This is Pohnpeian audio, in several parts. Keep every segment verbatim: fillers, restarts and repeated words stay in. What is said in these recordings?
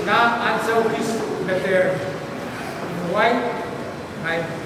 Nan ansou kis me dehr wai, ngehi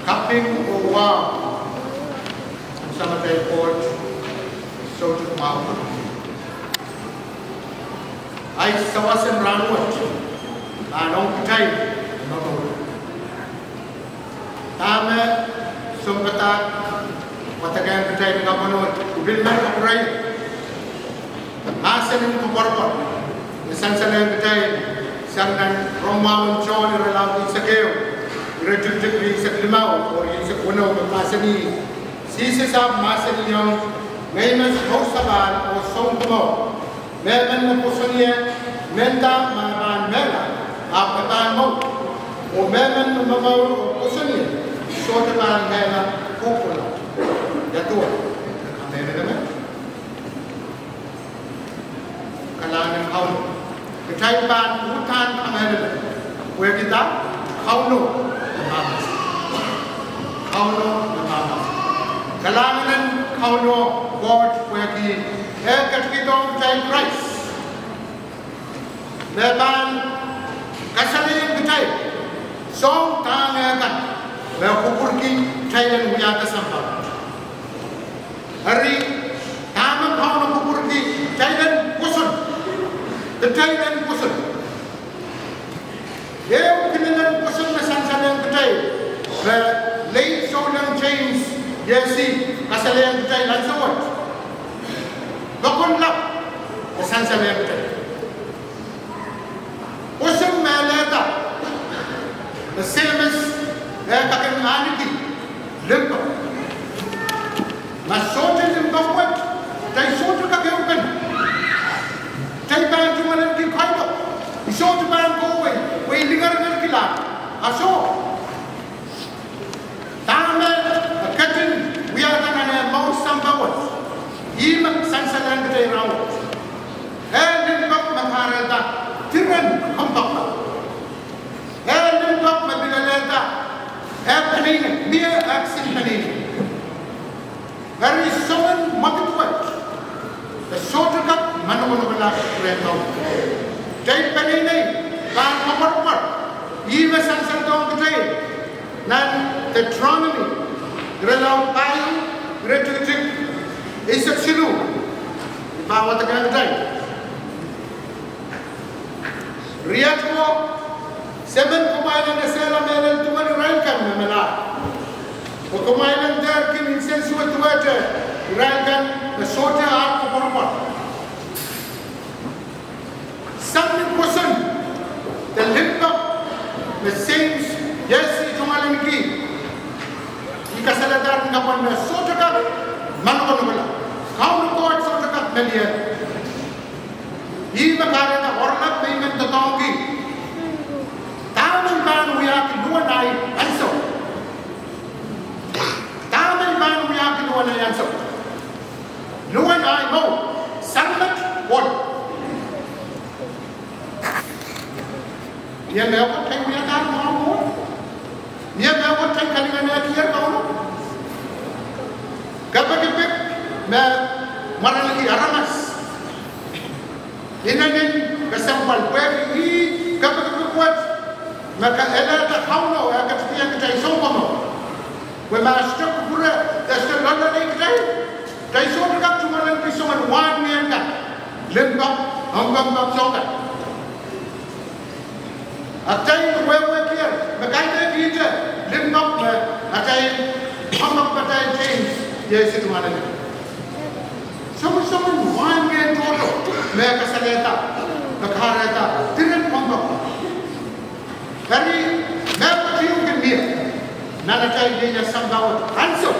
Kaping oh wahu en Samatail Koht, soutik mwahu. Ahi sawas en rahnwet Pahn ong kitail momour. Dahme sounpadahk wadekehng kitail ni kapwunod, I pil men kupwurei mahsen en koapworopwor me sansalehng kitail sang nan Rongamwahu en Sohn irelaud eisek ehu, iretikitik rieisek limau oh rieisek weneu, me mahsanih: Sises ahpw mahsanihong, Ngehi me sousapahl oh sounkomour. Mehmen me pwoson ie, mehnda ma e pahn mehla, ahpw e pahn mour. Oh mehmen me momour oh pwoson ie, sohte pahn mehla kohkohlahte. Ia duwe? Kamehlele me kalahngan en Kauno. Kitail pahn uhdahn kamehlele pwehki dah? Kauno me mahmahsen. Kauno me mahmahsen. Kalahngan en Kauno Koht pwehki e ketikihdohng kitail Krais me pahn kasalehiong kitail soahng dahme kan me kupwurki kitail en wiahda sampah. Eri, dahme Kauno kupwurki? Kitail en pwoson. Kitail en pwoson. Ehu kilelen pwoson me sansalehng kitail me Leid Souleng James Yesi kasalehiong kitail ansou wet. Pokon lap me sansalehng kitail. Pwoson me lelehda me Seims e kak en ahneki limpoak. Ma sohte limpoak wet, kitail sohte kak ehupene. Kitail pahn tungoalenki kailok. I sohte pahn kohwei, pwe I lingeringerkihla. A soh. Dahme e ketin wiahda nan eh mour sampah wet, ih me sansalehng kitail rahnwet. Eh limpoak me kahrehda diren kompoak. Eh limpoak me pil lelehda eh peneinei, mie eh kisin peneinei. Eri soangen mwekid wet e sohte kak manokonokala rehn Kauno. Kitail peneinei pahn koapworopwor. Ih me sansaldohng kitail nan Deuteronomy irelaud pahieu, iretikitik eisek siluh. I pahn wadekehng kitail. Rietwo, se men kumwail en esehla mehlel duwen irail kan me melahr, oh kumwail en dehr kin nsensuwed duwehte irail kan me sohte ar koapworopwor. Sang ni pwoson de limpoak me Seims Yesi tungoalenki, I kasalehdahng ni kapwunod me sohte kak manokonokala. Kauno Koht sohte kak meliehla. Ih me kahrehda oaralap me I men doadoahngki. Dahme I pahn wiahki luhwen ahi ansou? Dahme I pahn wiahki luhwen ahi ansou? Luhwen ahi mour, sang met, ohl. Mie mehkot kitail wiadahr mwahu mour? Mie mehkot kitail kalinganehdier Kauno? Kepikipik me mwaraniki aramas inenen kesempwal, pwehki ih kepikipik wet me kahrehda Kauno e ketikihong kitail sounkomour. Pwe ma e sohte kupwure, e sohte loalloale kitail, kitail sohte kak tungoalenki soangen wahn ngehn kan, limpoak, ong kompoak soang kan. Atail wehwehkier me kaidehkihte limpoak me atail kompoak, atail Seims Yesi tungoalenki soangen soangen wahn ngehn tohto me kasalehda, me kahrehda diren kompoak. Eri mehkot ieu kin mie nan atail ieias sampah wet ansou.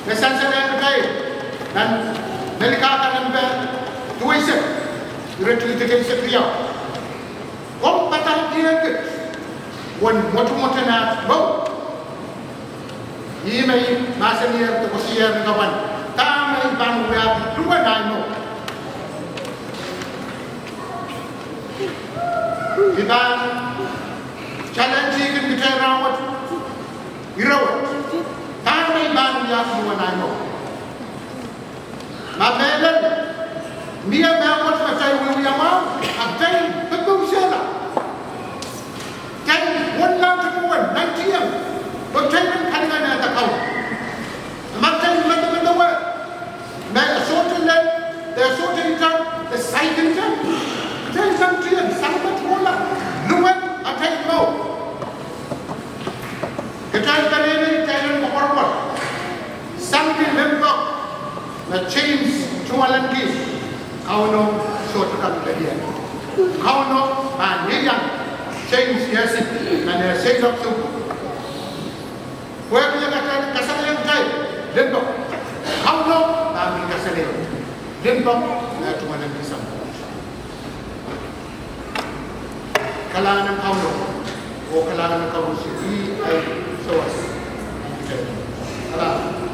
Me sansalehng kitail nan Melkahka nempe duweisek, iretikitik eisek riau: Komw padahkihong kit uwen mwotomwoten at mour. Ih me I mahsaniher de koasoiahier ni kapwunod, dahme I pahn wiahki luhwen ahi mour? I pahn challenge-kin kitail rahnwet, ire wet: dahme I pahn wiahki luhwen ahi mour? Ma mehlel, mie mehkot me kitail wiewia mwahu, a kitail pepeusehla. Kitail wonlahte mwomwen, nantihong, pwe kitail men kalinganehda Kauno. Ma kitail medemedewe me e sohte lel, de e sohte itar, de saikinte, kitail nantihong Sohte kak lel ie. Kauno pahn ieiang James Yesi, nan eh seiloak soutuk. Pwehki e ketin kasalehiong kitail limpoak. Kauno pahn kasalehiong limpoak, eh, tungoalenki Sahm Koht. Kalahngan en Kauno, oh kalahngan en Kauno, ih ei sawas. Kalahngan.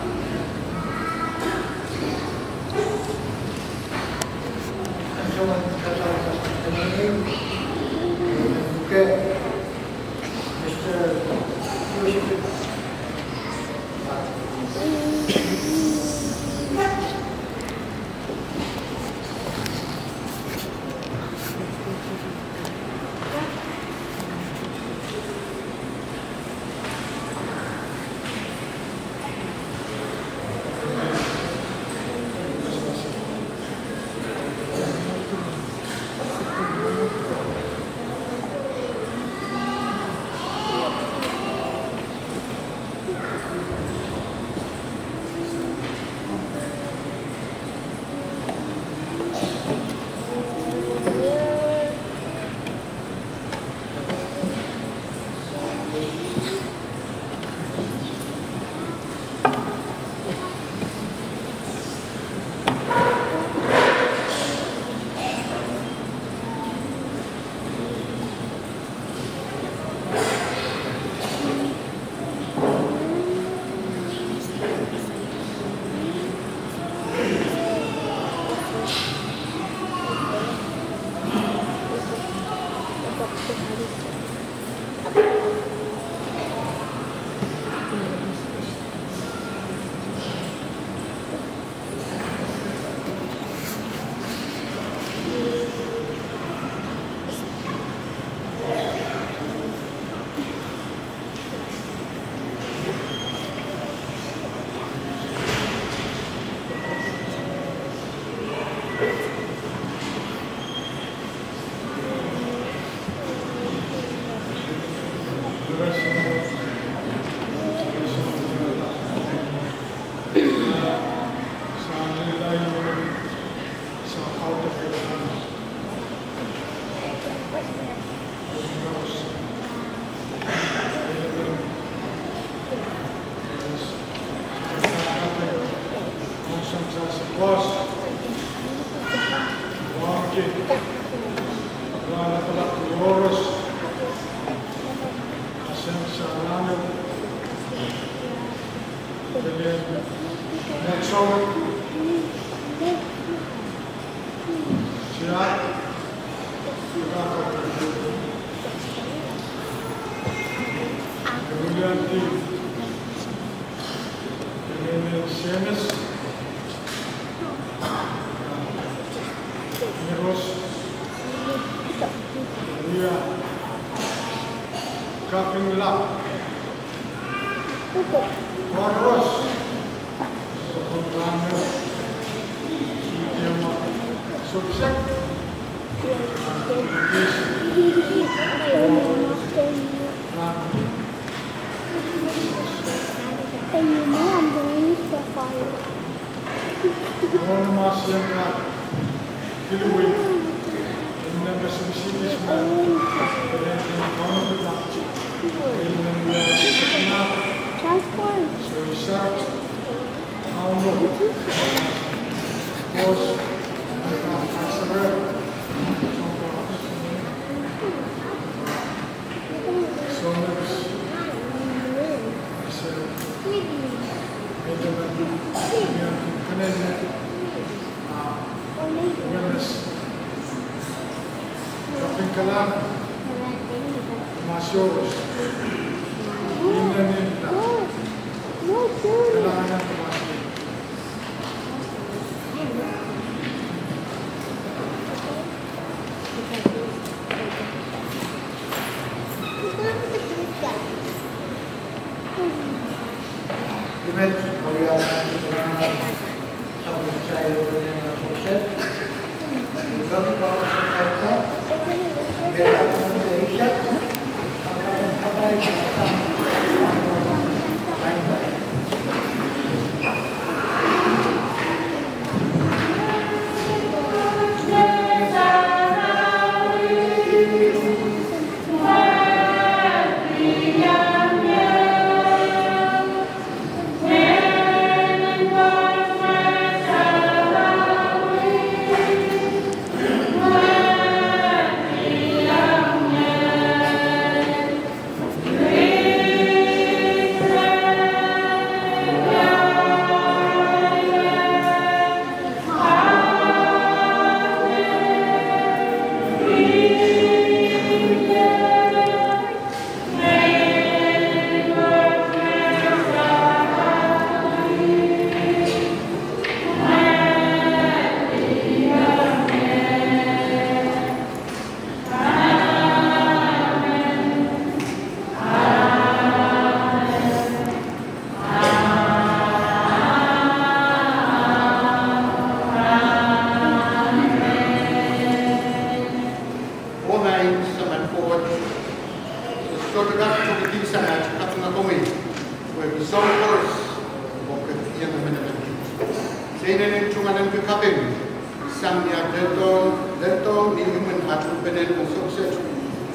sang ni ah leldohng, leldohng ni imwin ah tuhpenen oh sokset,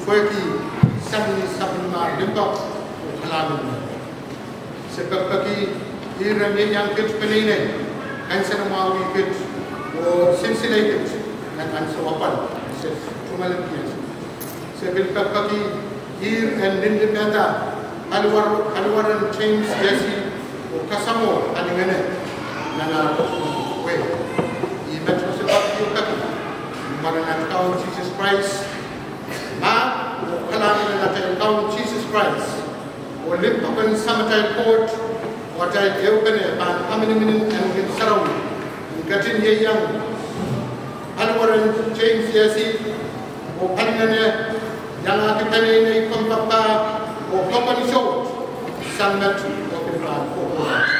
pwehki sang ni sapwellimomwi limpoak oh kalahngan. Se pekipeki ihr en ieiang kit peneinei, kansenamwahu kit, oh sinsile kit nan ansou apwal. Se tungoalenki. Se pil pekipeki ihr en limpoakada paliwar-, paliwaren James Esi oh kasamwo palingehn nan ah wei. Ih met se pekipeki, mwaren atail Kaun Sises Krais, mahk oh kalahngan en atail Kaun Sises Krais, oh limpoak en Samatail Koht, oh atail ehupene pahn kaminimin en Ngehn Sarawi, en ketin ieiang paliwaren James Esi, oh palingehn iangahki peneinei kompoakepah oh kokoansoet sang met oh pil pahn kohkohla.